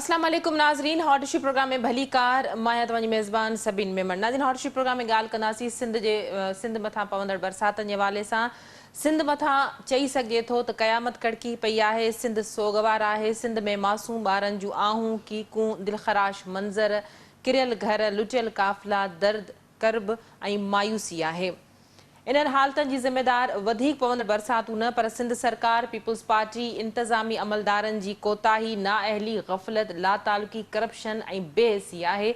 اسلام عليڪم ناظرين هاٽ اشو پروگرام ۾ ڀليڪار مان آهيان توهان جي ميزبان سبين ميمڻ ناظرين هاٽ اشو پروگرام ۾ ڳالهه ڪنداسين سنڌ جي سنڌ مٿان پوندڙ برساتن جي حوالي سان سنڌ مٿان چئي سگهجي ٿو ته قيامت ڪڙڪي پئي آهي سنڌ سوڳوار آهي سنڌ ۾ معصوم ٻارن جون آهون ڪيڪون دلخراش منظر ڪريل گهر لٽيل قافلا درد ڪرب ۽ مايوسي آهي. انهن حالتن جي ذميدار وڌيڪ پوندڙ برساتون نه پر سنڌ سرڪار، پيپلز پارٽي، انتظامي عملدارن جي ڪوتاهي، نااهلي، غفلت، لاتعلقي، ڪرپشن ۽ بي حسي آهي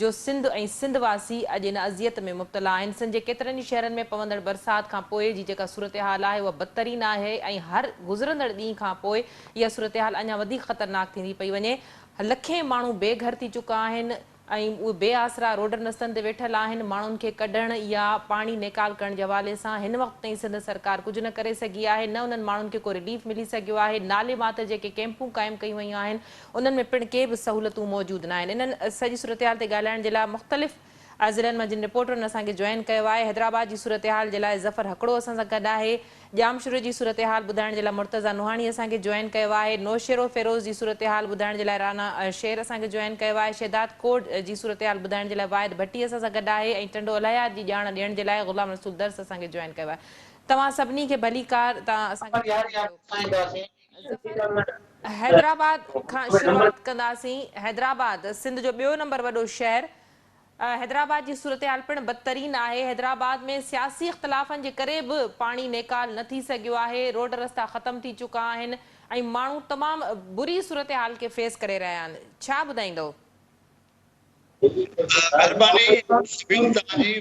جو سنڌ ۽ سنڌ واسي اڄ ان اذيت ۾ مبتلا آهن. سنڌ جي ڪيترن ئي شهرن ۾ پوندڙ برسات کان پوء جي جيڪا صورتحال آهي اها بدترين آهي ۽ هر گذرندڙ ڏينهن کان پوء اها صورتحال اڃا وڌيڪ خطرناڪ ٿيندي پئي وڃي. لکين ماڻهو بي گهر ٿي چڪا آهن. ۽ اهي بي آسرا روڊن رستن تي ويٺل آهن، ماڻهن کي ڪڍڻ يا پاڻي نيڪال ڪرڻ جي حوالي سان هن وقت تائين سنڌ سرڪار ڪجهه نه ڪري سگهي آهي، نه انهن ماڻهن کي ڪو رليف ملي سگهيو آهي، نالي ماتر جيڪي ڪئمپون قائم ڪيون ويون آهن انهن ۾ پڻ ڪي به سهولتون موجود ناهن، انهن سڄي صورتحال تي ڳالهائڻ جي لاء مختلف ضلعن مان جن رپورٽرن اسان کي جوائن ڪيو آهي، حيدرآباد جي صورتحال جي لاء ظفر هڪڙو اسان سان گڏ آهي، ڄامشوري جي صورتحال ٻڌائڻ جي لاء مرتضيٰ نوحاڻي اسان کي جوائن ڪيو آهي، نوشهروفيروز جي صورتحال ٻڌائڻ جي لاء رانا شير اسان کي جوائن ڪيو آهي، شهداد ڪوٽ جي صورتحال ٻڌائڻ جي لاء واحد ڀٽي اسان سان گڏ آهي ۽ ٽنڊو الهيار جي ڄاڻ ڏيڻ جي لاء غلام رسول درس اسان کي جوائن ڪيو آهي. توهان سڀني کي ڀليڪار توهان اسان کي جوائن ڪيو. ظفر حيدرآباد کان شروعات ڪنداسين، حيدرآباد سنڌ جو ٻيو نمبر وڏو شهر حيدرآباد جي صورتحال پڻ بدترين آهي، حيدرآباد ۾ سياسي اختلافن جي ڪري به پاڻي نيڪال نه ٿي سگهيو آهي، روڊ رستا ختم ٿي چڪا آهن ۽ ماڻهو تمام بري صورتحال کي فيس ڪري رهيا آهن، ڇا ٻڌائيندؤ؟ مهرباني سڀني توهان جي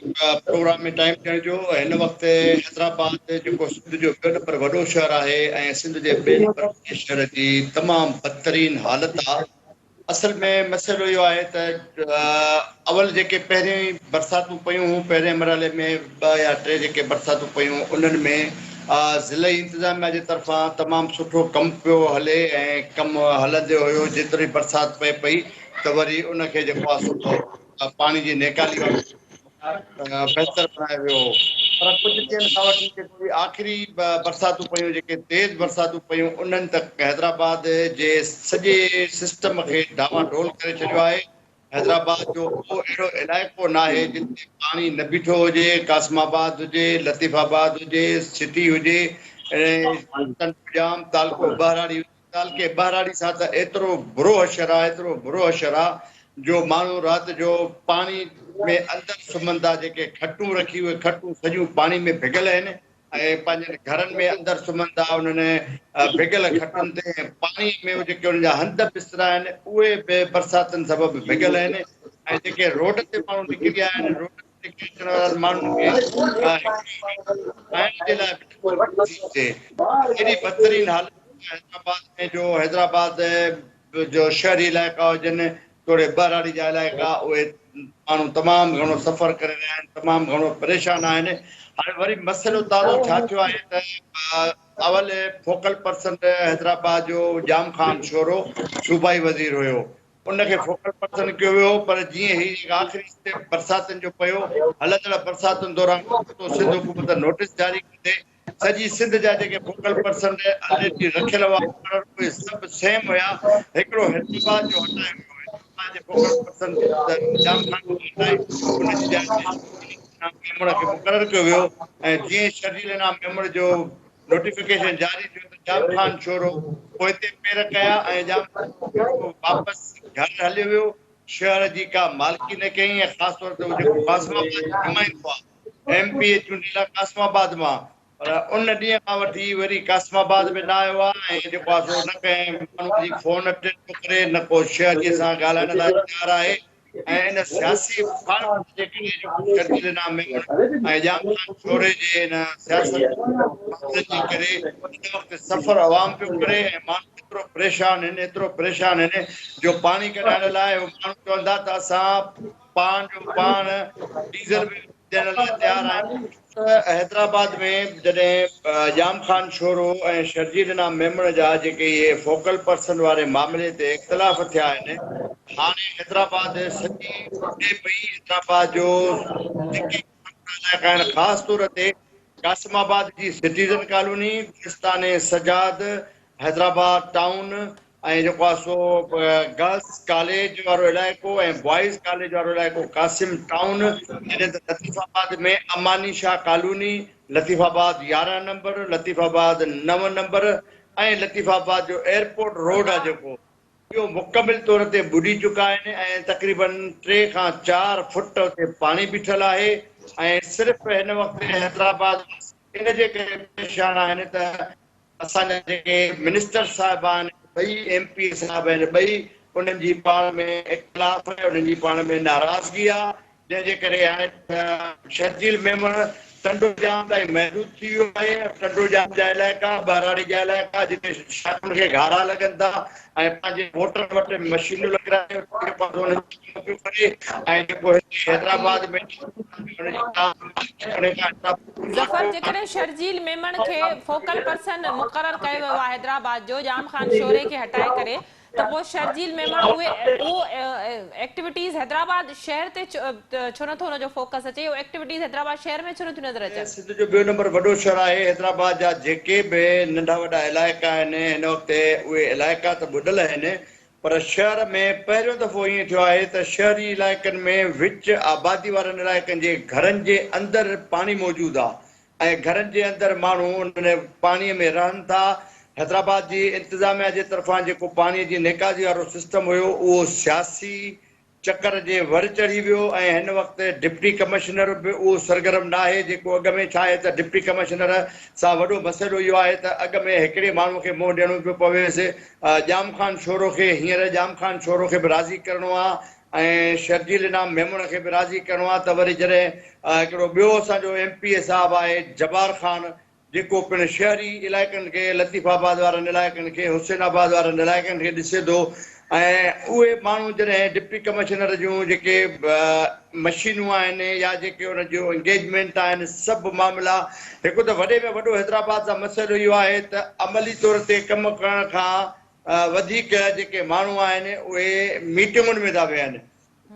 پروگرام ۾ ٽائيم ڏيڻ جو هن وقت حيدرآباد جيڪو سنڌ جو ٻيو نمبر وڏو شهر آهي ۽ سنڌ جي ٻئي نمبر وڏي شهر جي تمام بدترين حالت آهي اصل ۾ مسئلو اهو آهي ته اول جيڪي پهرين برساتون پيون هيون پهرين مرحلي ۾ ٻه يا ٽي جيڪي برساتون پيون انهن ۾ ضلعي انتظاميا جي طرفان تمام سٺو ڪم پيو هلي ۽ ڪم هلندي هيو جيتري برسات پئي پئي ته وري ان کي جيڪو آهي سو پاڻي جي نيڪالي وارو بهتر بڻايو ويو هو پر ڪجهه ڏينهن کان وٺي جيڪو هي آخري برساتون پيون جيڪي تيز برساتون پيون انهن ته حيدرآباد جي سڄي سسٽم کي ڊانوان ڊول ڪري ڇڏيو آهي حيدرآباد جو ڪو اهڙو علائقو ناهي جتي پاڻي نه بيٺو هجي قاسم آباد هجي لطيف آباد هجي سٽي هجي ٽنڊو ڄام تعلقو ٻهراڙي هجي تعلقي ٻهراڙي سان ته ايترو برو حشر آ ايترو برو حشر آ جو ماڻهو رات جو پاڻي ۾ اندر سمهن ٿا جيڪي کٽون رکي اهي کٽون سڄيون پاڻي ۾ ڀڳل آهن ۽ پنهنجن گهرن ۾ اندر سمهن ٿا انهن ڀڳل کٽن تي ۽ پاڻي ۾ جيڪي انهن جا هنڌ بسترا آهن اهي به برساتن سبب ڀڳل آهن ۽ جيڪي روڊ تي ماڻهو نڪري آيا آهن روڊ تي نڪري اچڻ وارن ماڻهن کي هڪڙو کائڻ جي لاء به نصيب ٿئي. ايڏي بدترين حالت حيدرآباد ۾ جو حيدرآباد جو شهري علائقا هجن توڙي ٻهراڙي جا علائقا اهي ماڻهو تمام گهڻو سفر ڪري رهيا آهن تمام گهڻو پريشان آهن هاڻي وري مسئلو تازو ڇا ٿيو آهي ته اول فوڪل پرسن حيدرآباد جو ڄام خان شورو صوبائي وزير هيو ان کي فوڪل پرسن ڪيو ويو هو پر جيئن هي آخري اسٽيپ برساتن جو پيو، هلندڙ برساتن دوران اوچتو سنڌ حڪومت نوٽيس جاري ڪندي سڄي سنڌ جا جيڪي فوڪل پرسن آلريڊي رکيل هئا مقرر اهي سڀ سيم هيا هڪڙو حيدرآباد جو هٽايو ويو حيدرآباد جي فوڪل پرسن ڄام خان کي هٽائي ان جي جاء تي شرجيل انعام ميمڻ کي مقرر ڪيو ويو ۽ جيئن شرجيل انعام ميمڻ جو نوٽيفڪيشن جاري ٿيو ته ڄام خان شورو پوئتي پير ڪيا ۽ ڄام خان شورو واپس گهر هليو ويو، شهر جي ڪا مالڪي نه ڪيائين ۽ خاص طور تي هو جيڪو قاسم آباد جو نمائندو آهي، ايم پي اي چونڊيل آهي قاسم آباد مان، پر ان ڏينهن کان وٺي وري قاسم آباد ۾ نه آيو آهي ۽ جيڪو آهي سو نه ڪنهن ماڻهو جي فون اٽينڊ ٿو ڪري نه ڪو شهري سان ڳالهائڻ لاء تيار آهي. ۽ ان سياسي مخالفت جي ڪري جيڪو شرجيل انعام ميمڻ ۽ ڄام خان شوري جي ان سياست معاملن جي ڪري هن وقت سفر عوام پيو ڪري ۽ ماڻهو ايترو پريشان آهن ايترو پريشان آهن جو پاڻي ڪڍائڻ لاء هو ماڻهو چون ٿا ته اسان پاڻ جو پاڻ ڊيزل به ڏيڻ لاء تيار آهيون. حيدرآباد ۾ جڏهن ڄام خان شورو ۽ شرجيل انعام ميمڻ جا جيڪي اهي فوڪل پرسن واري معاملي تي اختلاف ٿيا آهن، هاڻي حيدرآباد سڄي ٻڏي پئي، حيدرآباد جو جيڪي به علائقا آهن خاص طور تي قاسم آباد جي citizen colony, Gulistan Sajjad, Hyderabad town, ۽ جيڪو آهي سو گرلس ڪاليج وارو علائقو ۽ بوائز ڪاليج وارو علائقو قاسم ٽائون جڏهن ته لطيف آباد ۾ اماني شاهه ڪالوني، لطيف آباد 11 نمبر، لطيف آباد 9 نمبر ۽ لطيف آباد جو ايئرپورٽ روڊ آهي جيڪو اهو مڪمل طور تي ٻڏي چڪا آهن ۽ تقريبن 3 کان 4 فٽ اتي پاڻي بيٺل آهي ۽ صرف هن وقت حيدرآباد ان جي ڪري پريشان آهن ته اسان جا جيڪي منسٽر صاحبان ٻئي ايم پي اي صاحب آهن ٻئي انهن جي پاڻ ۾ اختلاف آهي انهن جي پاڻ ۾ ناراضگي آهي جنهن جي ڪري هاڻي شرجيل ميمڻ ٽنڊو ڄام تائين محدود ٿي ويو آهي ٽنڊو ڄام جا علائقا ٻهراڙي جا علائقا جتي شاخن کي گهارا لڳن ٿا ۽ پنهنجي ووٽرن وٽ مشينون لڳرائي انهن جي ڪم پيو ڪري ۽ جيڪو هتي حيدرآباد ۾ ان کان ظفر جيڪڏهن شرجيل ميمڻ کي فوڪل پرسن مقرر ڪيو ويو آهي حيدرآباد جو ڄام خان شوري کي هٽائي ڪري ته پوء شرجيل ميمڻ اهي اهو ايڪٽيوٽيز حيدرآباد شهر تي ڇو نٿو ان جو فوڪس اچي اهو ايڪٽيوٽيز حيدرآباد شهر ۾ ڇو نٿيون نظر اچن؟ سنڌ جو ٻيو نمبر وڏو شهر آهي حيدرآباد جا جيڪي به ننڍا وڏا علائقا آهن هن وقت اهي علائقا ته ٻڏل آهن پر شهر ۾ پهريون دفعو ائين ٿيو آهي ته شهري علائقن ۾ وچ آبادي وارن علائقن جي گهرن جي اندر پاڻي موجود آهي ۽ گهرن جي اندر ماڻهو ان پاڻي ۾ رهن ٿا. حيدرآباد جي انتظاميا جي طرفان جيڪو پاڻي جي نيڪازي وارو سسٽم هيو اهو سياسي چڪر جي ور چڙهي ويو ۽ هن وقت ڊپٽي ڪمشنر به اهو سرگرم ناهي جيڪو اڳ ۾ ڇا آهي ته ڊپٽي ڪمشنر سان وڏو مسئلو اهو آهي ته اڳ ۾ هڪڙي ماڻهو کي منهن ڏيڻو پيو پويس ڄام خان شورو کي هينئر ڄام خان شورو کي به راضي ڪرڻو آهي ۽ شرجيل انعام ميمڻ کي به راضي ڪرڻو آهي ته وري جڏهن هڪڙو ٻيو اسان جو ايم پي اي صاحب آهي جبار خان جيڪو پڻ شهري علائقن کي، لطيف آباد وارن علائقن کي، حسين آباد وارن علائقن کي ڏسي ٿو ۽ اهي ماڻهو جڏهن ڊپٽي ڪمشنر جون جيڪي مشينون آهن يا جيڪي ان جو انگيجمينٽ آهن سڀ معاملا هڪ ته وڏي ۾ وڏو حيدرآباد سان مسئلو اهو آهي ته عملي طور تي ڪم ڪرڻ کان وڌيڪ جيڪي ماڻهو آهن اهي ميٽنگن ۾ ٿا ويهن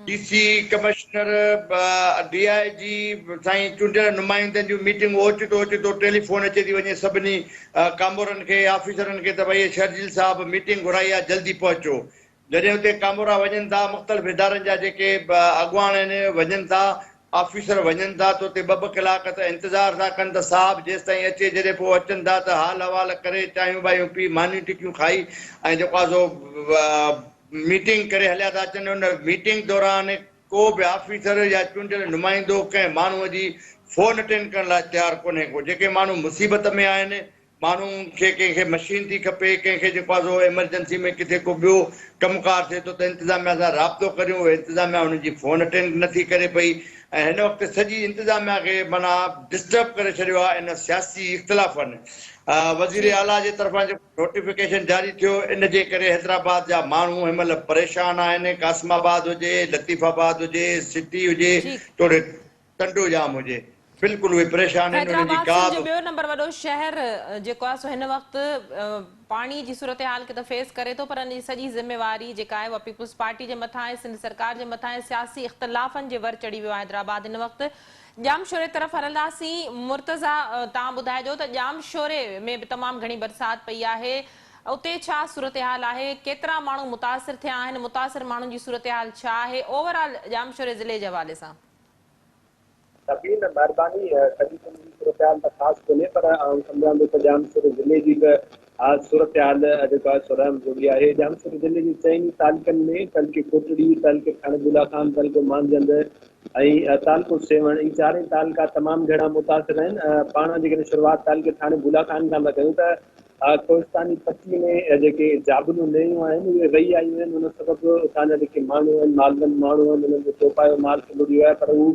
D C, commissioner, D I G سائين چونڊيل نمائندن جون ميٽنگون اوچتو اوچتو ٽيليفون اچي ٿي وڃي سڀني ڪامورن کي آفيسرن کي ته ڀئي شرجيل صاحب ميٽنگ گهرائي آهي جلدي پهچو جڏهن اتي ڪامورا وڃن ٿا مختلف ادارن جا جيڪي اڳواڻ آهن وڃن ٿا آفيسر وڃن ٿا ته اتي ٻه ٻه ڪلاڪ ته انتظار ٿا ڪن ته صاحب جيستائين اچي جڏهن پوء اچن ٿا ته حال احوال ڪري چانهيون باهيون پي مانيون ٽڪيون کائي ۽ جيڪو آهي سو ميٽنگ ڪري هليا ٿا اچن ان ميٽنگ دوران ڪو به آفيسر يا چونڊيل نمائندو ڪنهن ماڻهو جي فون اٽينڊ ڪرڻ لاء تيار ڪونهي ڪو جيڪي ماڻهو مصيبت ۾ آهن ماڻهو کي ڪنهن کي مشين ٿي کپي ڪنهن کي جيڪو آهي سو ايمرجنسي ۾ ڪٿي ڪو ٻيو ڪم ڪار ٿئي ٿو ته انتظاميا سان رابطو ڪريون اهي انتظاميا انهن جي فون اٽينڊ نٿي ڪري پئي ۽ هن وقت سڄي انتظاميا کي معنيٰ ڊسٽرب ڪري ڇڏيو آهي ان سياسي اختلافن وزير اعليٰ جي طرفان جيڪو نوٽيفڪيشن جاري ٿيو ان جي ڪري حيدرآباد جا ماڻهو هن مهل پريشان آهن قاسم آباد هجي لطيف آباد هجي سٽي هجي توڙي ٽنڊو ڄام هجي بلڪل اهي پريشان آهن انهن جي حيدرآباد ڪا سنڌ جو به. ٻيو نمبر وڏو شهر جيڪو آهي سو هن وقت پاڻي جي صورتحال کي ته فيس ڪري ٿو پر ان جي سڄي ذميواري جيڪا آهي اها پيپلز پارٽي جي مٿان آهي سنڌ سرڪار جي مٿان آهي سياسي اختلافن جي ور چڙهي ويو آهي حيدرآباد هن وقت ڄامشوري طرف هلنداسين مرتضيٰ توهان ٻڌائجو ته ڄامشوري ۾ به تمام گهڻي برسات پئي آهي اتي ڇا صورتحال آهي ڪيترا ماڻهو متاثر ٿيا آهن متاثر ماڻهن جي صورتحال ڇا آهي اوور آل ڄامشوري ضلعي جي حوالي سان. سبين مهرباني سڄي سنڌ جي صورتحال ته خاص ڪونهي پر آئون سمجهان ٿو ته ڄامشوري ضلعي جي به صورتحال جيڪو آهي سو رحم جوڳي آهي ڄامشوري ضلعي جي چئني تعلقن ۾ تعلقي ڪوٽڙي، تعلقي ٺاڻي بولا خان، تعلقو مانجهند ۽ تعلقو سيوهڻ اهي چارئي تعلقا تمام گهڻا متاثر آهن پاڻ جيڪڏهن شروعات تعلقي ٺاڻي بولا خان کان ٿا ڪيون ته ڪوهستاني پٽي ۾ جيڪي جابلو نيون آهن اهي وهي آيون آهن ان سبب اتان جا جيڪي ماڻهو آهن مالوند ماڻهو آهن انهن جو چوپايو مال لڙي ويو آهي پر هو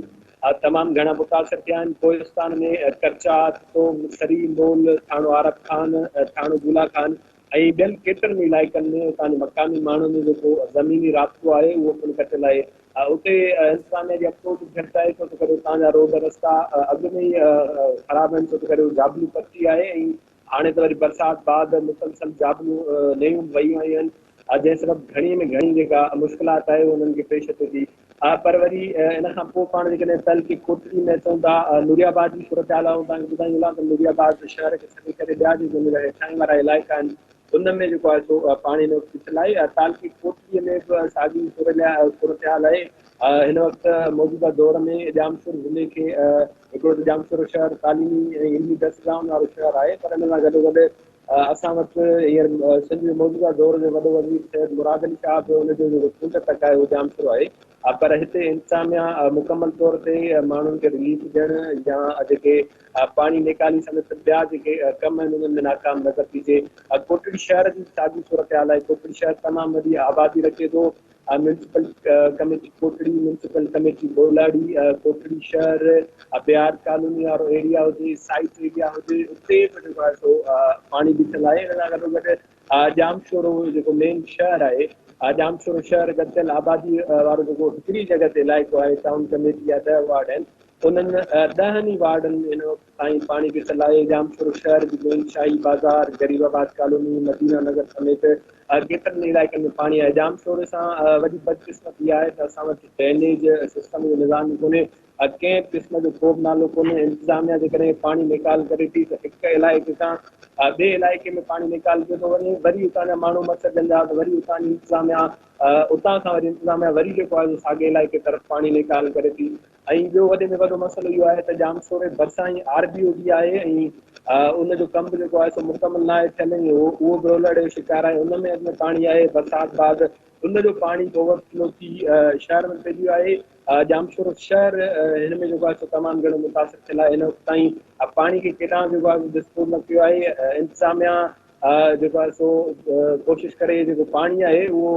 تمام گهڻا متاثر ٿيا آهن ڪوهستان ۾ ڪرچا، تتوم، سري مول، ٿاڻو عارب خان، ٿاڻو بولا خان ۽ ٻين ڪيترن ئي علائقن ۾ اتان جي مقامي ماڻهن جو جيڪو زميني رابطو آهي اهو پڻ ڪٽيل آهي اتي انتظاميا جي اپروچ گهٽ آهي ڇو ته ڪري اتان جا روڊ رستا اڳ ۾ ئي خراب آهن ڇو ته ڪري اهو جابلو پٽي آهي ۽ هاڻي ته وري برسات بعد مسلسل جابلو نيون به وهيون آيون آهن جنهن سبب گهڻي ۾ گهڻي جيڪا مشڪلات آهي انهن کي پيش اچي ٿي پر وري ان کان پوء پاڻ جيڪڏهن تعلقي ڪوٽڙي ۾ اچون ٿا نوري آباد جي صورتحال آئون توهان کي ٻڌائي هلان ته نوري آباد شهر کي ڇڏي ڪري ٻيا جيڪي ان جا هيٺاهين وارا علائقا آهن ان ۾ جيڪو آهي سو پاڻي هن وقت بيٺل آهي. تعلقي ڪوٽڙي ۾ به ساڳي صورتحال آهي. هن وقت موجوده دور ۾ ڄامشورو ضلعي کي هڪڙو ته ڄامشورو شهر تعليمي ۽ علمي درسگاهن وارو شهر آهي پر ان سان گڏوگڏ اسان وٽ هينئر سنڌ جي موجوده دور جو وڏو وزير سيد مراد علي شاهه به ان جو جيڪو چونڊ تڪ آهي اهو ڄامشورو آهي پر هتي انتظاميا مڪمل طور تي ماڻهن کي رليف ڏيڻ يا جيڪي پاڻي نيڪالي سميت ٻيا جيڪي ڪم آهن انهن ۾ ناڪام نظر ٿي اچي. ڪوٽڙي شهر جي به ساڳي صورتحال آهي. ڪوٽڙي شهر تمام وڏي آبادي رکي ٿو. Municipal committee Kotri, municipal committee Bolari, Kotri شهر، بيار ڪالوني وارو ايريا هجي، سائيٽ ايريا هجي اتي به جيڪو آهي سو پاڻي بيٺل آهي. ان سان گڏوگڏ ڄامشورو جيڪو مين شهر آهي، ڄامشورو شهر ڳتيل آبادي وارو جيڪو هڪڙي جڳهه تي علائقو آهي، ٽائون ڪميٽي جا ڏهه وارڊ آهن. انهن ڏهن ئي وارڊن ۾ هن وقت تائين پاڻي بيٺل آهي. ڄامشورو شهر جي مين شاهي بازار، غريب آباد ڪالوني، مدينه نگر سميت ڪيترن ئي علائقن ۾ پاڻي آهي. ڄامشوري سان وڏي بدقسمتي اها آهي ته اسان وٽ ڊرينيج سسٽم جو نظام ئي ڪونهي، ڪنهن به قسم جو ڪو به نالو ڪونهي. انتظاميا جيڪڏهن پاڻي نيڪال ڪري ٿي ته هڪ علائقي کان ٻئي علائقي ۾ پاڻي نيڪال ڪيو ٿو وڃي، وري اتان جا ماڻهو مڇرجن ٿا ته وري اتان جي انتظاميا اتان کان وري انتظاميا وري جيڪو آهي سو ساڳئي علائقي طرف پاڻي نيڪال ڪري ٿي. ۽ ٻيو وڏي ۾ وڏو مسئلو اهو آهي ته ڄامشوري ڀرسان ئي آر بي او ڊي آهي ۽ ان جو ڪم به جيڪو آهي سو مڪمل ناهي ٿيل ۽ اهو به رولڙي جو شڪار آهي ان ۾ اڳ ۾ پاڻي آهي برسات بعد ان جو پاڻي به اوور فلو ٿي شهر ۾ پئجي ويو آهي ڄامشورو شهر هن ۾ جيڪو آهي سو تمام گهڻو متاثر ٿيل آهي هن وقت تائين پاڻي کي ڪيڏانهن جيڪو آهي سو ڊسپوز نه ڪيو آهي انتظاميا جيڪو آهي سو ڪوشش ڪري جيڪو پاڻي آهي اهو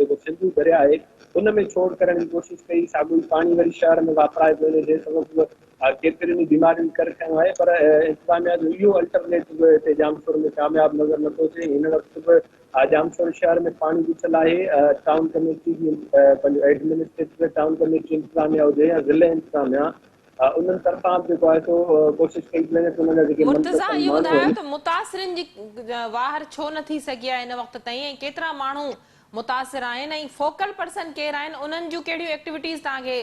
جيڪو سنڌو درياء آهي ان ۾ ڇوڙ ڪرڻ جي ڪوشش ڪئي ساڳيو ئي پاڻي وري شهر ۾ واپرايو پيو وڃي جنهن سبب ڪيترين ئي بيمارين ڪر کنيو آهي پر انتظاميا جو اهو الٽرنيٽ به هتي ڄامشورو ۾ ڪامياب نظر نٿو اچي هن وقت به ڄامشورو شهر ۾ پاڻي بيٺل آهي ٽائون ڪميٽي جي پنهنجو ايڊمنسٽريٽر ٽائون ڪميٽي انتظاميا هجي يا ضلعي انتظاميا انهن طرفان به جيڪو آهي سو ڪوشش ڪئي پئي وڃي ته انهن جا جيڪي من مرتضيٰ پسند اهو ماڻهو ٻڌايو آهن. ته متاثرين جي واهر ڇو نه ٿي سگهي آهي هن وقت تائين ۽ ڪيترا ماڻهو متاثر آهن ۽ فوڪل پرسن ڪير آهن انهن جون ڪهڙيون ايڪٽيوٽيز توهان کي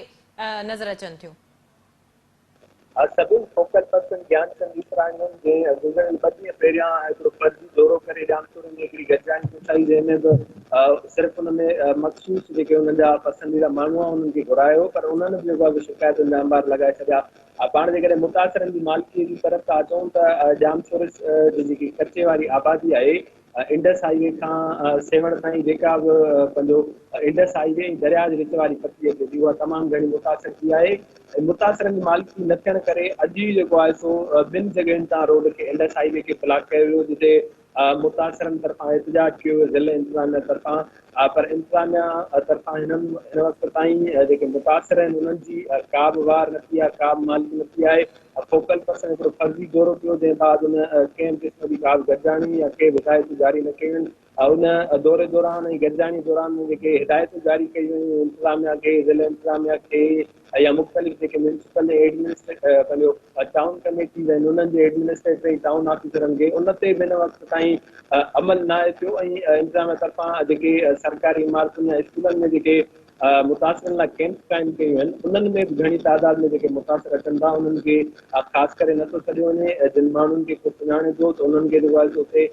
نظر اچن ٿيون؟ سڀني فوڪل پرسن گيان چند ايسراڻي جنهن گذريل ٻه ڏينهن پهريان هڪڙو فرضي دورو ڪري ڄامشوري ۾ هڪڙي گڏجاڻي ڪوٺائي جنهن ۾ به صرف ان ۾ مخصوص جيڪي انهن جا پسنديده ماڻهو هئا انهن کي گهرايو هو پر انهن به جيڪو آهي سو شڪايتن جا انبار لڳائي ڇڏيا. پاڻ جيڪڏهن متاثرن جي مالڪيء جي طرف ٿا اچون ته ڄامشوري جي جيڪي ڪچي واري آبادي آهي انڊس هاء وي کان سيوهڻ تائين جيڪا به پنهنجو انڊس هاء وي ۽ درياء جي وچ واري پٽي اچي ٿي اها تمام گهڻي متاثر ٿي آهي ۽ متاثرن جي مالڪي نه ٿيڻ ڪري اڄ ئي جيڪو آهي سو ٻن جڳهين تان روڊ کي انڊس هاء وي کي بلاڪ ڪيو ويو جتي متاثرن طرفان احتجاج ڪيو ويو ضلعي انتظاميا طرفان پر انتظاميا طرفان هنن هن وقت تائين جيڪي متاثر آهن انهن جي ڪا به واهر نه ٿي آهي ڪا به مالڪي نه ٿي آهي فوڪل پرسن هڪڙو فرضي دورو ڪيو جنهن بعد ان ڪنهن به قسم جي ڪا به گڏجاڻي يا ڪي به هدايتون جاري نه ڪيون آهن ان دوري دوران ۽ گڏجاڻي دوران جيڪي هدايتون جاري ڪيون ويون انتظاميا کي ضلعي انتظاميا کي يا مختلف جيڪي ميونسپل ۽ ايڊمنسٽريٽ پنهنجو ٽائون ڪميٽيز آهن انهن جي ايڊمنسٽريٽر ۽ ٽائون آفيسرن کي ان تي به هن وقت تائين عمل ناهي ٿيو ۽ انتظاميا طرفان جيڪي سرڪاري عمارتن يا اسڪولن ۾ جيڪي متاثرن لاء ڪيمپ قائم ڪيون آهن انهن ۾ به گهڻي تعداد ۾ جيڪي متاثر اچن ٿا انهن کي خاص ڪري نٿو ڇڏيو وڃي جن ماڻهن کي ڪو سڃاڻي ٿو ته انهن کي جيڪو آهي سو اتي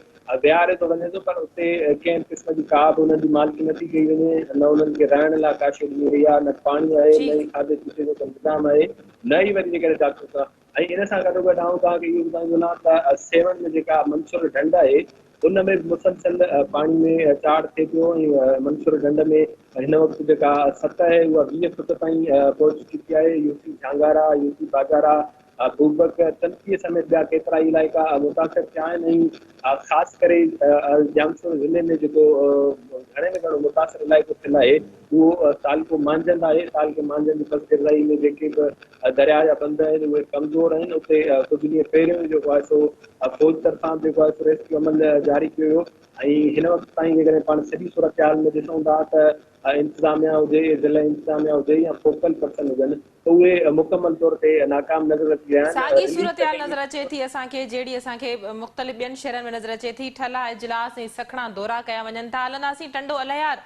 ويهاري ٿو وڃي ٿو پر اتي ڪنهن به قسم جي ڪا به انهن جي مالڪي نٿي ڪئي وڃي نه انهن کي رهڻ لاء ڪا شيء ڏني وئي آهي نه پاڻي آهي نه ئي کاڌي پيتي جو ڪو انتظام آهي نه ئي وري جيڪڏهن ڊاڪٽر صاحب ۽ ان سان گڏوگڏ آئون توهان کي اهو ٻڌائيندو هلان ته سيوهڻ ۾ جيڪا منصور ڍنڍ آهي ان ۾ به مسلسل پاڻي ۾ چاڙهه ٿئي پيو ۽ منصور ڍنڍ ۾ هن وقت جيڪا سطح آهي اها 20 فوٽ تائين پهچي چڪي آهي يوسي جهانگارا يوسي باجارا بوبڪ، تلڪيء سميت ٻيا ڪيترائي علائقا متاثر ٿيا آهن ۽ خاص ڪري ڄامشورو ضلعي ۾ جيڪو گهڻي ۾ گهڻو متاثر علائقو ٿيل آهي اهو تعلقو مانجهند آهي، تعلقي مانجهند جي پسگردائي ۾ جيڪي به درياء جا بند آهن اهي ڪمزور آهن اتي ڪجهه ڏينهن پهريون ئي جيڪو آهي سو فوج طرفان به جيڪو آهي سو ريسڪيو عمل جاري ڪيو ويو ۽ هن وقت تائين جيڪڏهن پاڻ سڄي صورتحال ۾ ڏسون ٿا ته انتظاميا هجي ضلعي انتظاميا هجي يا فوڪل پرسن هجن اهي مڪمل طور تي ناڪام نظر اچي رهيا آهن. ساڳي رليف ته صورتحال ڪئي نظر اچي ٿي اسان کي جهڙي اسان کي مختلف ٻين شهرن ۾ نظر اچي ٿي ٺلها اجلاس ۽ سکڻا دورا ڪيا وڃن ٿا هلنداسين ٽنڊو الهيار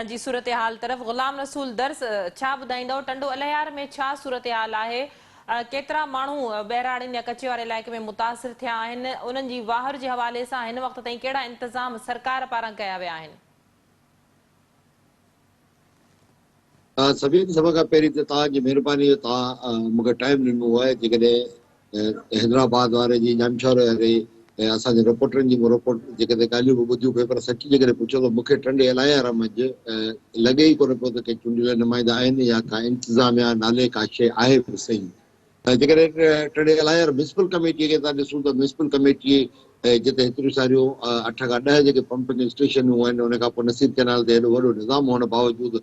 جي صورتحال طرف غلام رسول درس ڇا ٻڌائيندؤ ٽنڊو الهيار ۾ ڇا صورتحال آهي ڪيترا ماڻهو ٻهراڙين يا ڪچي واري علائقي ۾ متاثر ٿيا آهن، انهن جي واهر جي حوالي سان هن وقت تائين ڪهڙا انتظام سرڪار پاران ڪيا ويا آهن؟ سبين سڀ کان پهرين ته توهان جي مهرباني جو توهان مون کي ٽائيم ڏنو آهي جيڪڏهن حيدرآباد واري جي ڄامشوري واري ۽ اسان جي رپورٽرن جي مون رپورٽ جيڪڏهن ڳالهيون به ٻڌيون پئي پر سچي جيڪڏهن پڇو ته مون کي ٽنڊي الايار منجهه لڳي ئي ڪونه پيو ته ڪي چونڊيل نمائندا آهن يا ڪا انتظاميا نالي ڪا شيء آهي به صحيح. جيڪڏهن ٽنڊي الايار ميونسپل ڪميٽيء کي ٿا ڏسون ته ميونسپل ڪميٽي جتي هيتريون ساريون اٺ کان ڏهه جيڪي پمپنگ اسٽيشنون آهن ان کان پوء نصير ڪئنال تي هيڏو وڏو نظام هئڻ باوجود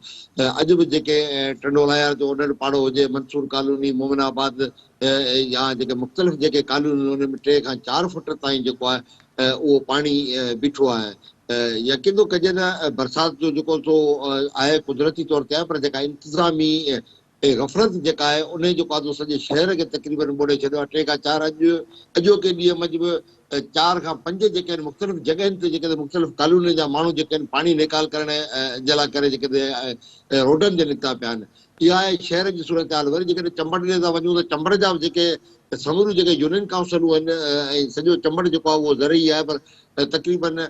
اڄ به جيڪي ٽنڊو الايار جو اوڏڙ پاڙو هجي منصور ڪالوني مومن آباد يا جيڪي مختلف جيڪي ڪالونيون انهن ۾ ٽي کان چار فٽ تائين جيڪو آهي اهو پاڻي بيٺو آهي يقين ٿو ڪجي نه برسات جو جيڪو سو آهي قدرتي طور تي آهي پر جيڪا انتظامي ۽ غفلت جيڪا آهي انهي جو قاعدو سڄي شهر کي تقريبن ٻوڙي ڇڏيو آهي ٽي کان چار اڄ اڄوڪي ڏينهن منجهه به چار کان پنج جيڪي آهن مختلف جڳهين تي جيڪي مختلف ڪالونين جا ماڻهو جيڪي آهن پاڻي نيڪال ڪرڻ جي لاء ڪري جيڪي روڊن تي نڪتا پيا آهن اها آهي شهر جي صورتحال وري جيڪڏهن چمبڙ ڏي ٿا وڃون ته چمبڙ جا به جيڪي سموريون جيڪي يونين ڪائونسلون آهن ۽ سڄو چمبڙ جيڪو آهي اهو زرعي آهي پر تقريبن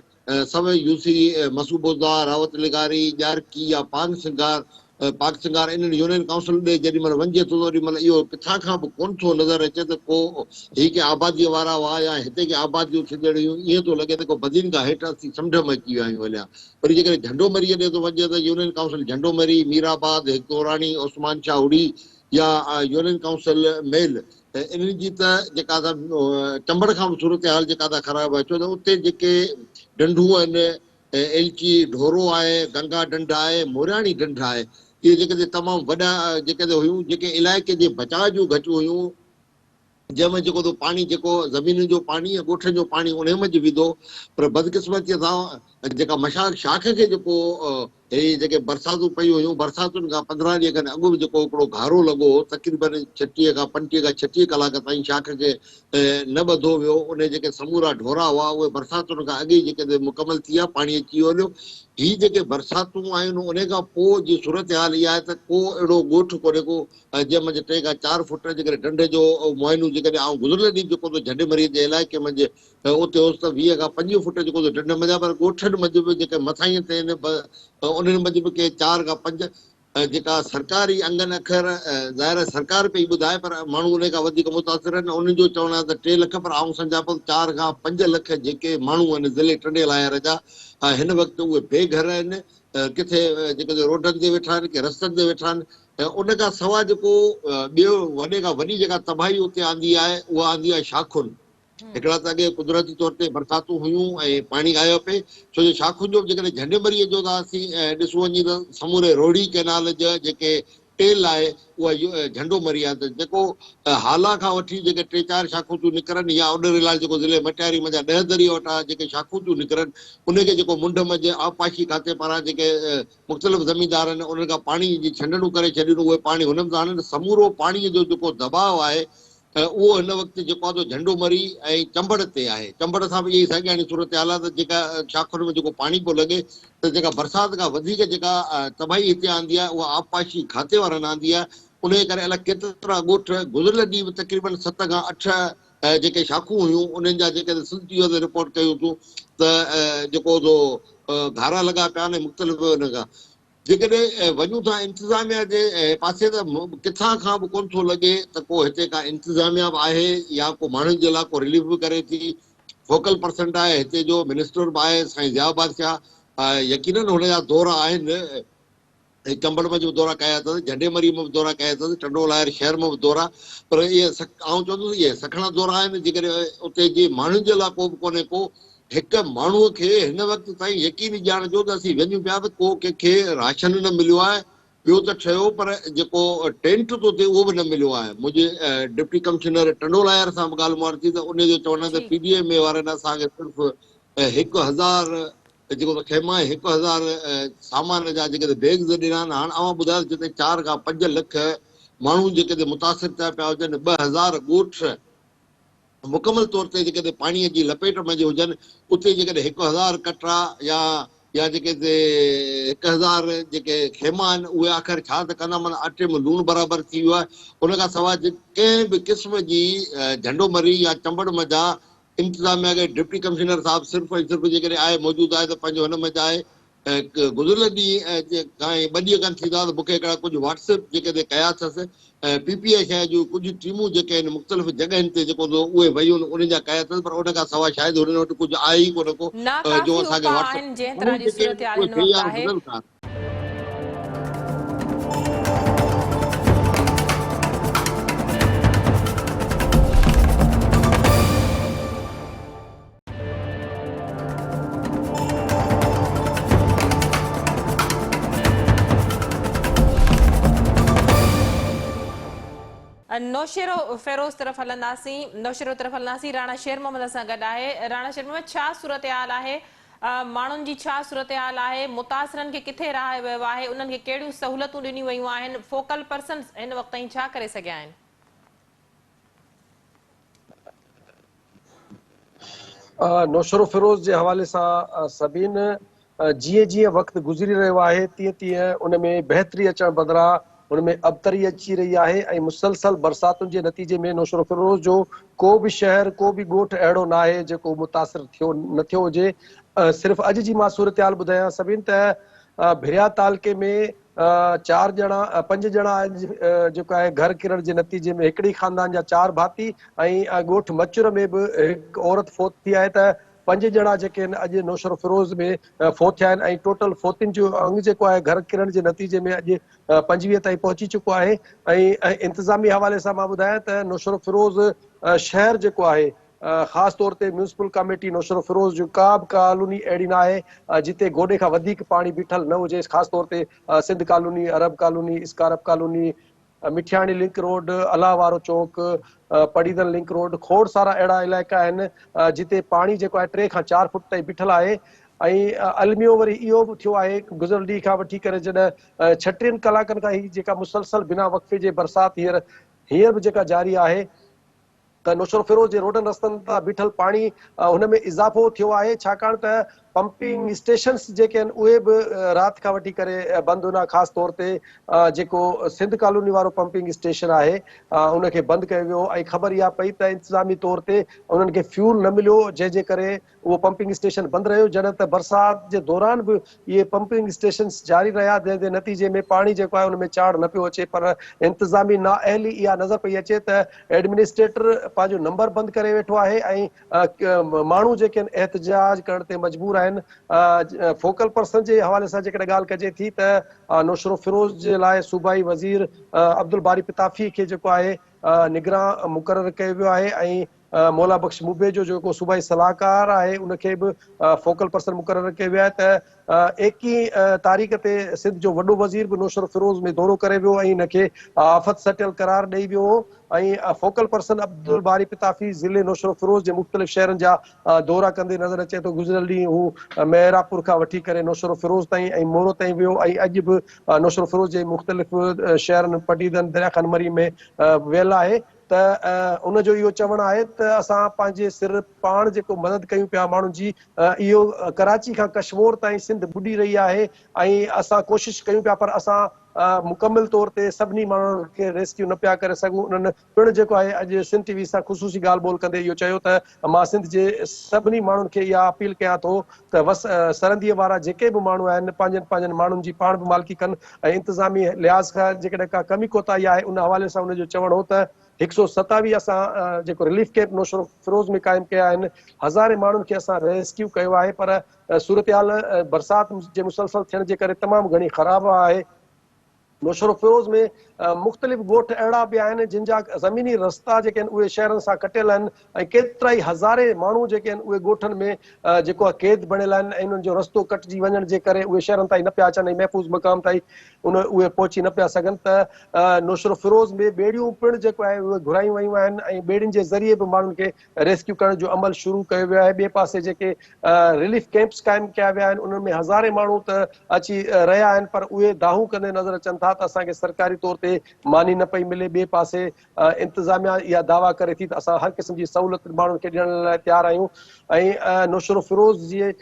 سوين يوسي، مسو بوزدار، راوت لغاري، ڄارڪي يا پانگ سنگهار، پاڪ سنگهار انهن يونين ڪائونسلن ڏي جيڏي مهل وڃجي ٿو ته اوڏي مهل اهو ڪٿان کان به ڪونه ٿو نظر اچي ته ڪو هي ڪي آباديء وارا هئا يا هتي ڪي آباديون ٿيندڙ هيون ائين ٿو لڳي ته ڪو بدين کان هيٺ اسين سمنڊ ۾ اچي ويا آهيون هليا وري جيڪڏهن جهنڊو مريء ڏي ٿو وڃجي ته يونين ڪائونسل جهنڊو مري، مير آباد، هڪ عثمان شاهه هڙي يا يونين ڪائونسل ميل ته انهن جي ته جيڪا ته چمبڙ کان به صورتحال جيڪا ته خراب آهي ڇو ته اتي جيڪي ڍنڍون آهن ايلچي ڍورو آهي گنگا ڍنڍ آهي مورياڻي ڍنڍ آهي اهي جيڪي ته تمام وڏا جيڪي ته هيون جيڪي علائقي جي بچاء جون گهٽيون هيون جنهن ۾ جيڪو ته پاڻي جيڪو زمينن جو پاڻي ۽ ڳوٺن جو پاڻي انهي منجهه ويندو پر بدقسمتي سان جيڪا مشاق شاخ کي جيڪو هي جيڪي برساتون پيون هيون، برساتن کان 15 ڏينهن کن اڳ به جيڪو هڪڙو گهارو لڳو هو، تقريبن 36 کان 35 کان 36 ڪلاڪ تائين شاخ کي نه ٻڌو ويو، انهي جيڪي سمورا ڍورا هئا، اهي برساتن کان اڳ ئي جيڪي مڪمل ٿي ويا، پاڻي اچي ويو هليو. هي جيڪي برساتون آيون، انهي کان پوء جي صورتحال اها آهي ته ڪو اهڙو ڳوٺ ڪونهي ڪو، جنهن منجهه ٽي کان چار فوٽ جيڪڏهن ڍنڍ جو معائنو جيڪڏهن آئون گذريل ڏينهن جيڪو ته جهنڊي مريء جي علائقي منجهه ته اتي هوس ته 20 کان 25 فوٽ جيڪو ته ڍنڍ منجهان پر ڳوٺن منجهه به جيڪي مٿاهين تي آهن انهن منجهه به ڪي چار کان پنج جيڪا سرڪاري انگن اکر ظاهر آهي سرڪار پئي ٻڌائي پر ماڻهو انهي کان وڌيڪ متاثر آهن انهن جو چوڻ آهي ته 3 لک پر آئون سمجهان پيو ته چار کان پنج لک جيڪي ماڻهو آهن ضلعي ٽنڊي لاهيار جا هن وقت اهي بي گهر آهن ڪٿي جيڪي روڊن تي ويٺا آهن ڪي رستن تي ويٺا آهن ۽ ان کان سواء جيڪو ٻيو وڏي کان وڏي جيڪا تباهي اتي آندي آهي اها آندي آهي شاخن هڪڙا ته اڳي قدرتي طور تي برساتون هيون ۽ پاڻي آيو پئي، ڇو جو شاخن جو به جيڪڏهن جهنڊ مريء جو ٿا اسين ڏسون وڃي ته سموري روهڙي ڪئنال جا جيڪي ٽيل آهي اها جهنڊو مري آهي ته جيڪو هالا کان وٺي جيڪي ٽي چار شاخون ٿيون نڪرن يا اڏري لال جيڪو ضلعي مٽياري منجهان ڏهه دريء وٽان جيڪي شاخون ٿيون نڪرن ان کي جيڪو منڍ منجهه آبپاشي کاتي پاران جيڪي مختلف زميندار آهن انهن کان پاڻي جي ڇنڊڻون ڪري ڇڏين اهي پاڻي هنن ۾ آڻن سمورو پاڻي جو جيڪو دٻاء آهي اهو هن وقت جيڪو آهي سو جهنڊو مري ۽ چمبڙ تي آهي. چمبڙ سان به اها ئي ساڳياڻي صورتحال آهي ته جيڪا شاخن ۾ جيڪو پاڻي پيو لڳي ته جيڪا برسات کان وڌيڪ جيڪا تباهي هتي آندي آهي اها آبپاشي کاتي وارن آندي آهي. انهيء ڪري الائي ڪيترا ڳوٺ گذريل ڏينهن به تقريبن ست کان اٺ جيڪي شاخون هيون انهن جا جيڪي سنڌ ٽي وي تي رپورٽ ڪيون ٿيون ته جيڪو سو گهارا لڳا پيا آهن ۽ مختلف ان کان جيڪڏهن وڃون ٿا انتظاميا جي پاسي ته ڪٿان کان به ڪونه ٿو لڳي ته ڪو هتي ڪا انتظاميا به آهي يا ڪو ماڻهن جي لاء ڪو رليف به ڪري ٿي. فوڪل پرسن آهي هتي جو منسٽر به آهي سائين ضياء بادشاهه يقينن هن جا دورا آهن چمبڙ ۾ به دورا ڪيا اٿس جهنڊي مري ۾ به دورا ڪيا اٿس ٽنڊو لاهر شهر ۾ به دورا پر اهي آئون چوندس اهي سکڻا دورا آهن جيڪڏهن اتي جي ماڻهن جي لاء ڪو به ڪونهي ڪو هڪ ماڻهوء کي هن وقت تائين يقيني ڄاڻ جو ته اسين وڃون پيا ته ڪو ڪنهن کي راشن نه مليو آهي، ٻيو ته ٺهيو پر جيڪو ٽينٽ ٿو ٿئي اهو به نه مليو آهي. منهنجي ڊپٽي ڪمشنر ٽنڊو لاهيار سان به ڳالهه مهاڙ ٿي ته انهي جو چوڻ آهي ته پي ڊي ايم اي وارن اسان کي صرف 1000 جيڪو ته خيما ۽ 1000 سامان جا جيڪي ته بيگز ڏنا آهن. هاڻ اوهان ٻڌايو ته جتي چار کان پنج لک ماڻهو جيڪي ته متاثر ٿيا پيا هجن، 2000 ڳوٺ مڪمل طور تي جيڪڏهن پاڻيء جي لپيٽ ۾ جي هجن، اتي جيڪڏهن 1000 ڪٽرا يا يا جيڪي هتي 1000 جيڪي خيما آهن اهي آخر ڇا ته ڪندا معنيٰ اٽي ۾ لوڻ برابر ٿي ويو آهي ان کان سواء ڪنهن به قسم جي جهنڊو مري يا چمبڙ منجهان انتظاميا کي ڊپٽي ڪمشنر صاحب صرف ۽ صرف جيڪڏهن آهي موجود آهي ته پنهنجو هن منجهه آهي ۽ گذريل ڏينهن کان ۽ ٻه ڏينهن کن ٿيندا ته مون کي هڪڙا ڪجهه واٽس ايپ جيڪي تي ڪيا اٿس ۽ پي پي اي شايد جون ڪجهه ٽيمون جيڪي آهن مختلف جڳهين تي جيڪو سو اهي ويون انهن جا ڪيا اٿس پر ان کان سواء شايد هنن وٽ ڪجهه آهي ئي ڪونه ڪو جو ناڪافي اسان کي اپاء واٽس ايپ آهن جنهن طرح ماڻهو جي جيڪي آهن صورتحال اهي هن بي وقت يار آهي. گذرن ٿا. نوشهرو فيروز طرف هلنداسين نوشهرو طرف هلنداسين راڻا شير محمد اسان گڏ آهي راڻا شير محمد ڇا صورتحال آهي ماڻهن جي ڇا صورتحال آهي متاثرن کي ڪٿي رهايو ويو آهي انهن کي ڪهڙيون سهولتون ڏنيون ويون آهن فوڪل پرسنز هن وقت تائين ڇا ڪري سگهيا آهن. نوشهروفيروز جي حوالي سان سبين جيئن جيئن وقت گذري رهيو آهي تيئن تيئن ان ۾ بهتري اچڻ بدران ان ۾ ابتري اچي رهي آهي ۽ مسلسل برساتن جي نتيجي ۾ نوشهروفيروز جو ڪو به شهر ڪو به ڳوٺ اهڙو ناهي جيڪو متاثر ٿيو نه ٿيو هجي صرف اڄ جي مان صورتحال ٻڌايان سبين ته ڀريا تعلقي ۾ چار ڄڻا پنج ڄڻا اڄ جيڪو آهي گهر ڪرڻ جي نتيجي ۾ هڪڙي خاندان جا چار ڀاتي ۽ ڳوٺ مچر ۾ به هڪ عورت فوت ٿي آهي ته پنج ڄڻا جيڪي آهن اڄ نوشهروفيروز ۾ فوت ٿيا آهن ۽ ٽوٽل فوتين جو انگ جيڪو آهي گهر ڪرڻ جي نتيجي ۾ اڄ 25 تائين پهچي چڪو آهي ۽ انتظامي حوالي سان مان ٻڌايان ته نوشهروفيروز شهر جيڪو آهي خاص طور تي ميونسپل ڪاميٽي نوشهروفيروز جون ڪا به ڪالوني اهڙي نه آهي جتي گوڏي کان وڌيڪ پاڻي بيٺل نه هجي خاص طور تي Sindh colony, Arab colony, SCARP colony, Mithiani link road, الله وارو چوڪ، پڙيدن لنڪ روڊ کوڙ سارا اهڙا علائقا آهن جتي پاڻي جيڪو آهي 3 کان 4 فوٽ تائين بيٺل آهي ۽ الميو وري اهو به ٿيو آهي گذريل ڏينهن کان وٺي ڪري جڏهن 36 ڪلاڪن کان هي جيڪا مسلسل بنا وقفي جي برسات هينئر به جيڪا جاري آهي ته نوشهروفيروز جي روڊن رستن تان بيٺل پاڻي ان ۾ اضافو ٿيو آهي ڇاڪاڻ ته پمپنگ اسٽيشنز جيڪي آهن اهي به رات کان وٺي ڪري بند هئا خاص طور تي جيڪو سنڌ ڪالوني وارو پمپنگ اسٽيشن آهي ان کي بند ڪيو ويو ۽ خبر اها پئي ته انتظامي طور تي انهن کي فيول نه مليو جنهن جي ڪري اهو پمپنگ اسٽيشن بند رهيو جڏهن ته برسات جي دوران به اهي پمپنگ اسٽيشنز جاري رهيا جنهن جي نتيجي ۾ پاڻي جيڪو آهي ان ۾ چاڙهه نه پيو اچي پر انتظامي نااهلي اها نظر پئي اچي ته ايڊمنسٽريٽر پنهنجو نمبر بند ڪري ويٺو آهي ۽ ماڻهو جيڪي آهن احتجاج ڪرڻ تي مجبور آهن فوڪل پرسن جي حوالي سان جيڪڏهن ڳالهه ڪجي ٿي ته نوشهروفيروز جي لاء صوبائي وزير عبدالباري پتافي کي جيڪو آهي نگران مقرر ڪيو ويو آهي ۽ مولا بخش موبي جو جيڪو صوبائي صلاحڪار آهي ان کي به فوڪل پرسن مقرر ڪيو ويو آهي ته ايڪيهين تاريخ تي سنڌ جو وڏو وزير به نوشهروفيروز ۾ دورو ڪري ويو ۽ ان کي آفت سٽيل قرار ڏئي ويو هو ۽ فوڪل پرسن عبدالباري پتافي ضلعي نوشهروفيروز جي مختلف شهرن جا دورا ڪندي نظر اچي ٿو گذريل ڏينهن هو محرابپور کان وٺي ڪري نوشهروفيروز تائين ۽ مورو تائين ويو ۽ اڄ به نوشهروفيروز جي مختلف شهرن پڊعيدن دريا خان مري ۾ ويل آهي ته ان جو اهو چوڻ آهي ته اسان پنهنجي سر پاڻ جيڪو مدد ڪيون پيا ماڻهن جي اهو ڪراچي کان ڪشمور تائين سنڌ ٻڏي رهي آهي ۽ اسان ڪوشش ڪيون پيا پر اسان مڪمل طور تي سڀني ماڻهن کي ريسڪيو نه پيا ڪري سگهون انهن پڻ جيڪو آهي اڄ سنڌ ٽي وي سان خصوصي ڳالهه ٻولهه ڪندي اهو چيو ته مان سنڌ جي سڀني ماڻهن کي اها اپيل ڪيان ٿو ته وس سرنديء وارا جيڪي به ماڻهو آهن پنهنجن پنهنجن ماڻهن جي پاڻ به مالڪي ڪن ۽ انتظامي لحاظ کان جيڪڏهن ڪا ڪمي ڪوتاهي آهي ان حوالي سان ان جو چوڻ هو ته 127 اسان جيڪو رليف ڪيمپ نوشهروفيروز ۾ قائم ڪيا آهن هزارين ماڻهن کي اسان ريسڪيو ڪيو آهي پر صورتحال برسات جي مسلسل ٿيڻ جي ڪري تمام گهڻي خراب آهي. نوشهروفيروز ۾ مختلف ڳوٺ اهڙا به آهن جن جا زميني رستا جيڪي آهن اهي شهرن سان ڪٽيل آهن ۽ ڪيترائي هزارين ماڻهو جيڪي آهن اهي ڳوٺن ۾ جيڪو آهي قيد بڻيل آهن ۽ انهن جو رستو ڪٽجي وڃڻ جي ڪري اهي شهرن تائين نه پيا اچن ۽ محفوظ مقام تائين ان اهي پهچي نه پيا سگهن ته نوشهروفيروز ۾ ٻيڙيون پڻ جيڪو آهي اهي گهرايون ويون آهن ۽ ٻيڙين جي ذريعي به ماڻهن کي ريسڪيو ڪرڻ جو عمل شروع ڪيو ويو آهي ٻئي پاسي جيڪي رليف ڪيمپس قائم ڪيا ويا آهن انهن ۾ هزارين ماڻهو ته اچي رهيا آهن پر اهي دانهون ڪندي نظر اچن ٿا. ٿا ته اسان کي سرڪاري طور تي ماني نه پئي ملي ٻئي پاسي انتظاميا اها دعويٰ ڪري ٿي ته اسان هر قسم جي سهولت ماڻهن کي ڏيڻ لاء تيار آهيون ۽ نوشهروفيروز جي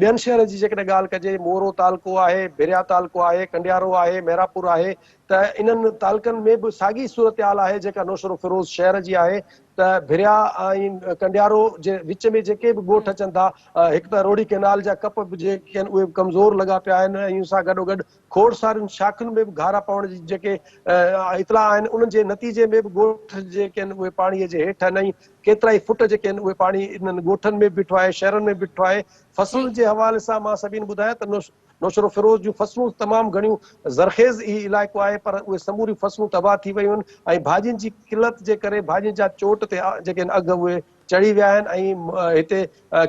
ٻين شهرن جي جيڪڏهن ڳالهه ڪجي مورو تعلقو آهي ڀريا تعلقو آهي ڪنڊيارو آهي محرابپور آهي ته انهن تعلقن ۾ به ساڳي صورتحال آهي جيڪا نوشهروفيروز شهر جي آهي ته ڀريا ۽ ڪنڊيارو جي وچ ۾ جيڪي به ڳوٺ اچن ٿا هڪ ته روهڙي ڪئنال جا ڪپ به جيڪي آهن اهي به ڪمزور لڳا پيا آهن ۽ ان سان گڏوگڏ کوڙ سارين شاخن ۾ به گهارا پوڻ جي جيڪي اطلاع آهن انهن جي نتيجي ۾ به ڳوٺ جيڪي آهن اهي پاڻي جي هيٺ آهن ۽ ڪيترائي فٽ جيڪي آهن اهي پاڻي انهن ڳوٺن ۾ به بيٺو آهي شهرن ۾ به بيٺو آهي فصلن جي حوالي سان مان سڀني ٻڌايو ته نوشهروفيروز جون فصلون تمام گهڻيون زرخيز هي علائقو آهي پر اهي سموريون فصلون تباهه ٿي ويون آهن ۽ ڀاڄين جي قلت جي ڪري ڀاڄين جا چوٽ تي جيڪي آهن اگهه اهي چڙهي ويا آهن ۽ هتي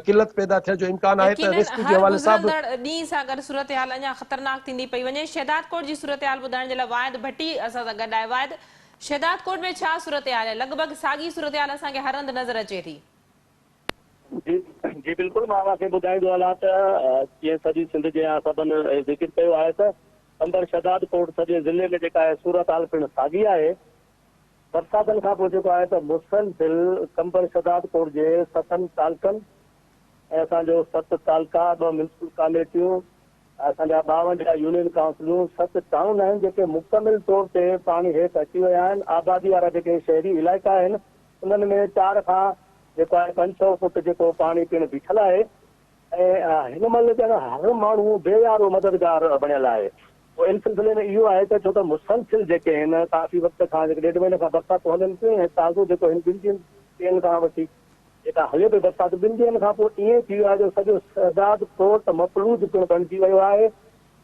قلت پيدا ٿيڻ جو امڪان آهي ته يقينن ريسڪيو جي هر حوالي سان به. گذرندڙ ڏينهن سان گڏ صورتحال اڃا خطرناڪ ٿيندي پئي وڃي. شهدادڪوٽ جي صورتحال ٻڌائڻ جي لاء واحد ڀٽي اسان سان گڏ آهي. واحد، شهدادڪوٽ ۾ ڇا صورتحال آهي؟ لڳ ڀڳ ساڳي صورتحال اسان کي هر هنڌ نظر اچي ٿي. جي جي بلڪل مان اوهان کي ٻڌائيندو هلان ته جيئن سڄي سنڌ جي سڀن ذڪر ڪيو آهي ته قمبر شهداد ڪوٽ سڄي ضلعي ۾ جيڪا آهي صورتحال پڻ ساڳي آهي برساتن کان پوء جيڪو آهي ته مسلسل قمبر شهداد ڪوٽ جي ستن تعلقن ۽ اسان جو ست تعلقا ٻه ميونسپل ڪاميٽيون اسان جا 52 يونين ڪائونسلون، ست ٽائون آهن جيڪي مڪمل طور تي پاڻي هيٺ اچي ويا آهن، آبادي وارا جيڪي شهري علائقا آهن انهن ۾ چار کان جيڪو آهي 500 فوٽ جيڪو پاڻي پڻ بيٺل آهي ۽ هن مهل ڄڻ هر ماڻهو بي يارو مددگار بڻيل آهي. پوء ان سلسلي ۾ اهو آهي ته ڇو ته مسلسل جيڪي هن ڪافي وقت کان جيڪي ڏيڍ مهيني کان برساتون هلن پيون ۽ تازو جيڪو هن ٻن ڏينهن کان وٺي جيڪا هلي پئي برسات ٻن ڏينهن کان پوء ائين ٿي ويو آهي جو سڄو شهداد ڪوٽ مفلوج پڻ بڻجي ويو آهي.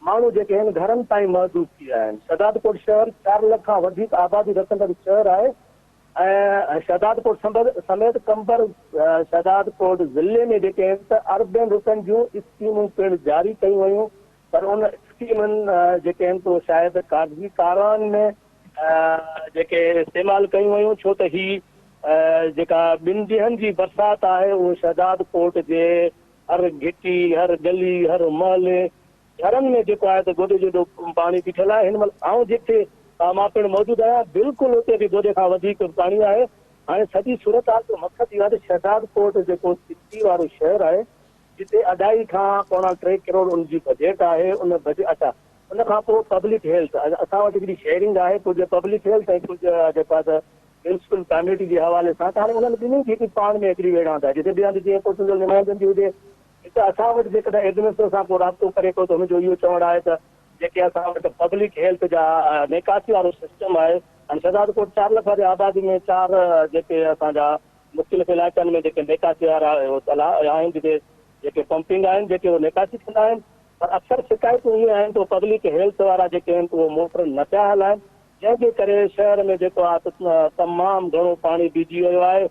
ماڻهو جيڪي آهن گهرن تائين محدود ٿي ويا آهن. شهداد ڪوٽ شهر چار لک کان وڌيڪ آبادي رکندڙ شهر آهي ۽ شهداد ڪوٽ سميت قمبر شهداد ڪوٽ ضلعي ۾ جيڪي آهن ته اربين روپين جون اسڪيمون پڻ جاري ڪيون ويون پر ان اسڪيمن جيڪي آهن سو شايد ڪاغذي ڪارواين ۾ جيڪي استعمال ڪيون ويون ڇو ته هي جيڪا ٻن ڏينهن جي برسات آهي اهو شهداد ڪوٽ جي هر گهٽي هر گلي هر محلي گهرن ۾ جيڪو آهي ته گوڏي جيڏو پاڻي بيٺل آهي هن مهل آئون جتي مان پڻ موجود آهيان بلڪل اتي به گوڏي کان وڌيڪ پاڻي آهي هاڻي سڄي صورتحال جو مقصد اهو آهي ته شهداد ڪوٽ جيڪو سٽي وارو شهر آهي جتي اڍائي کان پوڻا ٽي ڪروڙ ان جي بجيٽ آهي ان بجيٽ اڇا ان کان پوء پبلڪ هيلٿ اسان وٽ هڪڙي شيئرنگ آهي ڪجهه پبلڪ هيلٿ ۽ ڪجهه جيڪو آهي ته ميونسپل ڪاميٽي جي حوالي سان ته هاڻي انهن ٻنهي جي هڪ پاڻ ۾ هڪڙي ويڙهاند آهي جتي ٻئي هنڌ جيئن ڪو چونڊيل نمائندن جي هجي هت اسان وٽ جيڪڏهن ايڊمنسٽريٽر سان ڪو رابطو ڪري ٿو ته هن جو اهو چوڻ آهي ته جيڪي اسان وٽ پبلڪ هيلٿ جا نيڪاسي وارو سسٽم آهي هاڻي شهدادڪوٽ چار لک واري آبادي ۾ چار جيڪي اسان جا مختلف علائقن ۾ جيڪي نيڪاسي وارا تلاء آهن جتي جيڪي پمپنگ آهن جيڪي اهي نيڪاسي ٿيندا آهن پر اڪثر شڪايتون اهي آهن ته پبلڪ هيلٿ وارا جيڪي آهن اهي موٽر نه پيا هلائن جنهن جي ڪري شهر ۾ جيڪو آهي ته تمام گهڻو پاڻي بيهجي ويو آهي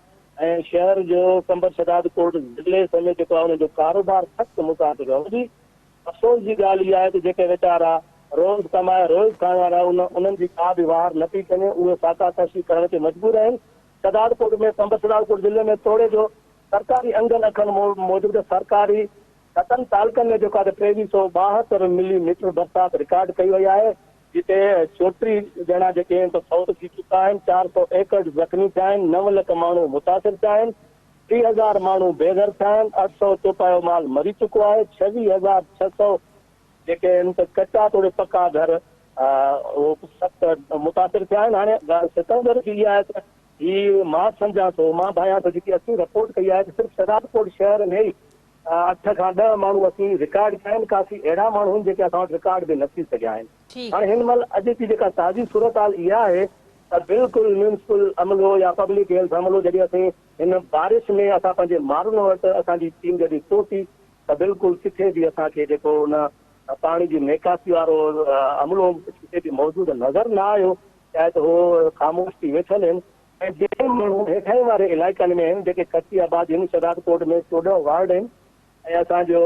۽ شهر جو قمبر شهداد ڪوٽ ضلعي سميت جيڪو آهي ان جو ڪاروبار سخت متاثر ٿيو آهي وڏي افسوس جي ڳالهه اها آهي ته جيڪي ويچارا روز ڪمائي روز کائڻ وارا انهن جي ڪا به واهر نه پئي ڪڃي اهي فاقا ڪشي ڪرڻ تي مجبور آهن شھدادڪوٽ ۾ قمبر شھدادڪوٽ ضلعي ۾ توڙي جو سرڪاري انگن اکرن موجب ته سرڪاري ستن تعلقن ۾ جيڪو آهي ته 2372 ملي ميٽر برسات رڪارڊ ڪئي وئي آهي جتي 34 ڄڻا جيڪي آهن ته فوت ٿي چڪا آهن، 400 ايڪڙ زخمي ٿيا آهن، نو لک ماڻهو متاثر ٿيا آهن، 3000 ماڻهو بي گهر ٿيا آهن، 800 چوپايو مال مري چڪو آهي، 26600 جيڪي آهن ته ڪچا توڙي پڪا گهر اهو سخت متاثر ٿيا آهن. هاڻي ڳالهه ستمگر جي اها آهي ته هي مان سمجهان ٿو، مان ڀانيان ٿو جيڪي اسين رپورٽ ڪئي آهي ته صرف شهدادڪوٽ شهر ۾ ئي اٺ کان ڏهه ماڻهو اسين رڪارڊ ڪيا آهن، ڪافي اهڙا ماڻهو آهن جيڪي اسان وٽ رڪارڊ به نه ٿي سگهيا آهن. هاڻي هن مهل اڄ جي جيڪا تازي صورتحال اها آهي ته بلڪل ميونسپل عملو يا پبلڪ هيلٿ عملو جڏهن اسين هن بارش ۾ اسان پنهنجي ماڻهن وٽ اسان جي ٽيم جڏهن پهتي ته بلڪل ڪٿي به اسان کي جيڪو ان پاڻي جي نيڪاسي وارو عملو ڪٿي به موجود نظر نه آيو، شايد هو خاموش ٿي ويٺل آهن ۽ جيڪي ماڻهو هيٺاهين واري علائقن ۾ آهن جيڪي ڪچي آبادي آهن، شهدادڪوٽ ۾ 14 وارڊ آهن ۽ اسان جو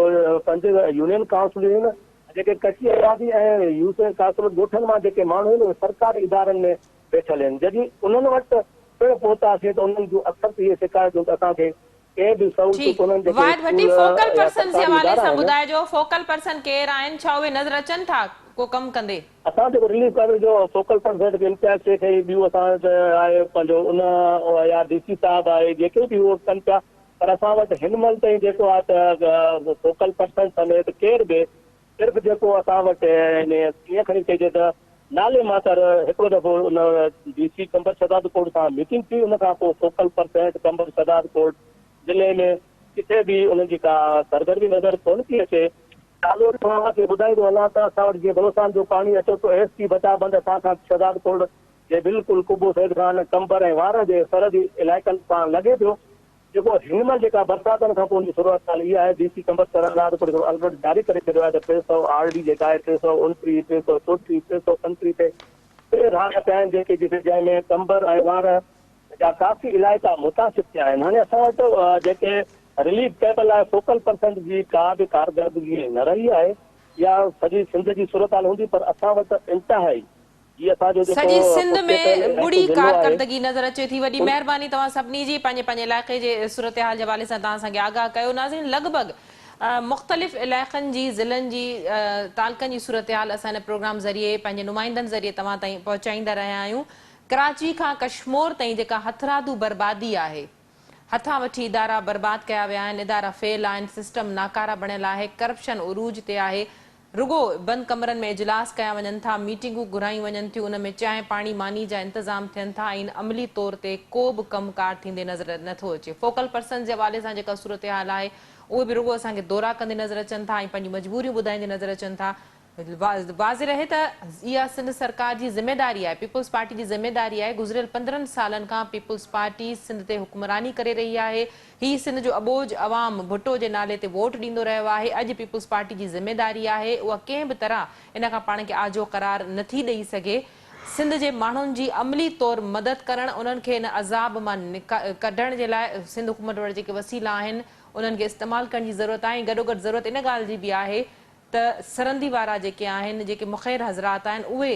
پنج يونين ڪائونسلون آهن، جيڪي ڪچي آبادي ۽ يوسين ڪائونسل ڳوٺن مان جيڪي ماڻهو آهن اهي سرڪاري ادارن ۾ ويٺل آهن، جڏهن انهن وٽ پڻ پهتاسين ته انهن جون اڪثر اهي شڪايتون ته اسان کي ڪنهن به سهولتون ٺيڪ ڪونهن جيڪي واحد ڀٽي اسڪول فوڪل يا پرسنز جي سرڪاري حوالي ادارا سان آهن. ٻڌائجو فوڪل پرسن ڪير آهن ڇا اهي نظر اچن ٿا؟ ڪو ڪم ڪندي. اسان جيڪو رليف ڪارڊ جو فوڪل پرسن کي امتياز شيخ ۽ ٻيون اسان وٽ آهي پنهنجو ان يا ڊي سي صاحب آهي جيڪي به اهو ڪن پيا پر اسان وٽ هن مهل تائين جيڪو آهي ته فوڪل پرسن سميت ڪير به صرف جيڪو اسان وٽ يعني ائين کڻي چئجي ته نالي ماتر هڪڙو دفعو ان ڊي سي قمبر شهدادڪوٽ سان ميٽنگ ٿي ان کان پوء فوڪل پرسن قمبر شهدادڪوٽ ضلعي ۾ ڪٿي به انهن جي ڪا سرگرمي نظر ڪونه ٿي اچي. تازو مان اوهان کي ٻڌائيندو هلان ته اسان وٽ جيئن بلوچستان جو پاڻي اچي ٿو ايس ٽي بچاء بند اسان کان شهدادڪوٽ جي بلڪل قبو سيد خان، قمبر ۽ وارهه جي سرحدي علائقن سان لڳي پيو جيڪو هن مهل جيڪا برساتن کان پوء ان جي صورتحال اها آهي ڊي سي قمبر شهدادڪوٽ هڪڙو الرٽ جاري ڪري ڇڏيو آهي ته 300 آر ڊي جيڪا آهي 329، 334، 335 تي ٽي رهاڪا پيا آهن جيڪي جتي جنهن ۾ قمبر ۽ وارهه جا ڪافي علائقا متاثر ٿيا آهن هاڻي اسان وٽ جيڪي رليف ڪئمپ لاء فوڪل پرسن جي ڪا به ڪارڪردگي نه رهي آهي اها سڄي سنڌ جي صورتحال هوندي پر اسان وٽ انتهائي هي اسان جو جيڪو سڄي سنڌ پٺتي ۾ پيل علائقو ٻڙي ضلعو آهي ڪارڪردگي نظر اچي ٿي وڏي ان مهرباني توهان سڀني جي پنهنجي پنهنجي علائقي جي صورتحال جي حوالي سان توهان اسان کي آگاهه ڪيو ناظرين لڳ ڀڳ مختلف علائقن جي ضلعن جي تعلقن جي صورتحال اسان هن پروگرام ذريعي پنهنجي نمائندن ذريعي توهان تائين پهچائيندا رهيا آهيون ڪراچي کان ڪشمور تائين جيڪا هٿرادو بربادي آهي، هٿان وٺي ادارا برباد ڪيا ويا آهن، ادارا فيل آهن، سسٽم ناڪاره بڻيل آهي، ڪرپشن عروج تي آهي، رڳو بند ڪمرن ۾ اجلاس ڪيا وڃن ٿا، ميٽنگون گهرايون وڃن ٿيون، ان ۾ چانهه پاڻي ماني جا انتظام ٿين ٿا ۽ عملي طور تي ڪو به ڪم ڪار ٿيندي نظر نٿو اچي. فوڪل پرسنز جي حوالي سان جيڪا صورتحال آهي اهي به رڳو اسان کي دورا ڪندي نظر اچن ٿا ۽ پنهنجون مجبوريون ٻڌائيندي نظر اچن ٿا. واضح رهي ته اها سنڌ سرڪار جي ذميواري آهي، پيپلز پارٽي جي ذميواري آهي، گذريل 15 سالن کان پيپلز پارٽي سنڌ تي حڪمراني ڪري رهي آهي، هي سنڌ جو اٻوجهه عوام ڀٽو جي نالي تي ووٽ ڏيندو رهيو آهي، اڄ پيپلز پارٽي جي ذميواري آهي اها ڪنهن به طرح ان کان پاڻ کي آجو قرار نٿي ڏئي سگهي، سنڌ جي ماڻهن جي عملي طور مدد ڪرڻ، انهن کي ان عذاب مان ڪڍڻ جي لاء سنڌ حڪومت وٽ جيڪي وسيلا آهن انهن کي استعمال ڪرڻ جي ضرورت آهي ۽ گڏوگڏ ضرورت ان ڳالهه جي به آهي ته سرندي وارا جيڪي آهن، جيڪي مخير حضرات آهن، اهي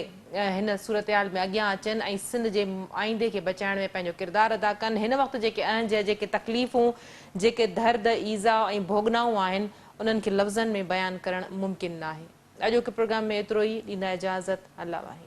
هن صورتحال ۾ اڳيان اچن ۽ سنڌ جي آئيندي کي بچائڻ ۾ پنهنجو ڪردار ادا ڪن. هن وقت جيڪي اهنج، جيڪي تڪليفون، جيڪي درد، ايذاء ۽ ڀوڳنائون آهن، انهن کي لفظن ۾ بيان ڪرڻ ممڪن ناهي. اڄوڪي پروگرام ۾ ايترو ئي، ڏيندا اجازت، الله واهي.